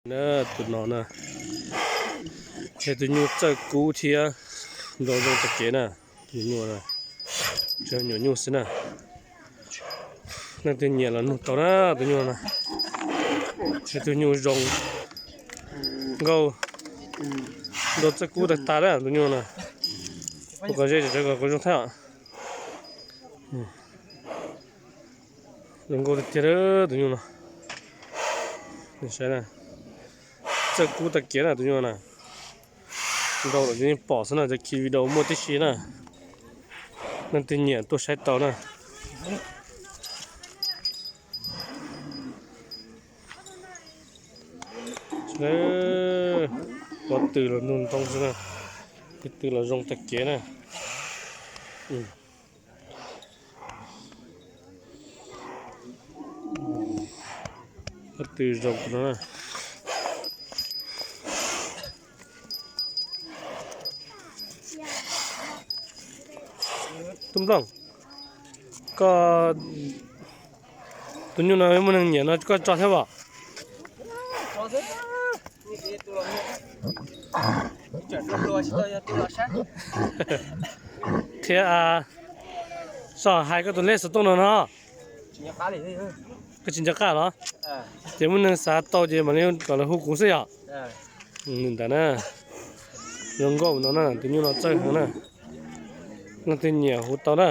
Na, tus no na, yog tus nyuj txawj kub thiab nrau zoo tag kev na. Tus nyuj na, tsuas nyuam nyuj xwb na. Leej twg nyiam los nug tau na, tus nyuj no na. Yog tus nyuj zoo nkauj, nrau txawj kub tag tag na tus nyuj no na. Ua kom ze tseem tsawv kom zoo thiab. Zoo nkauj tiag tiag tus nyuj no. Saib na, txawj kub tag kev na tus nyuj na. Nrau lawm yeej pom xwb na, cov khi video muaj tib si na. Leej twg nyiam tuaj saib tau na. Pob tw los nug ntoo xwb na, pob tw los zoo tag kev na. Pob tw zoo no na. Tub Nplooj, koj tus nyuj no muaj neeg nyiam no koj tso thiab os? Thiab, Soj hais koj tus lej xov tooj no no, koj tsis nco qab los? Ces muaj neeg xav tau ces mam li kom lawv hu kuv xwb yom. Li ntawd na, zoo nkauj no na, tus nyuj no txawj heev na. Leej twg nyiam hu tau na.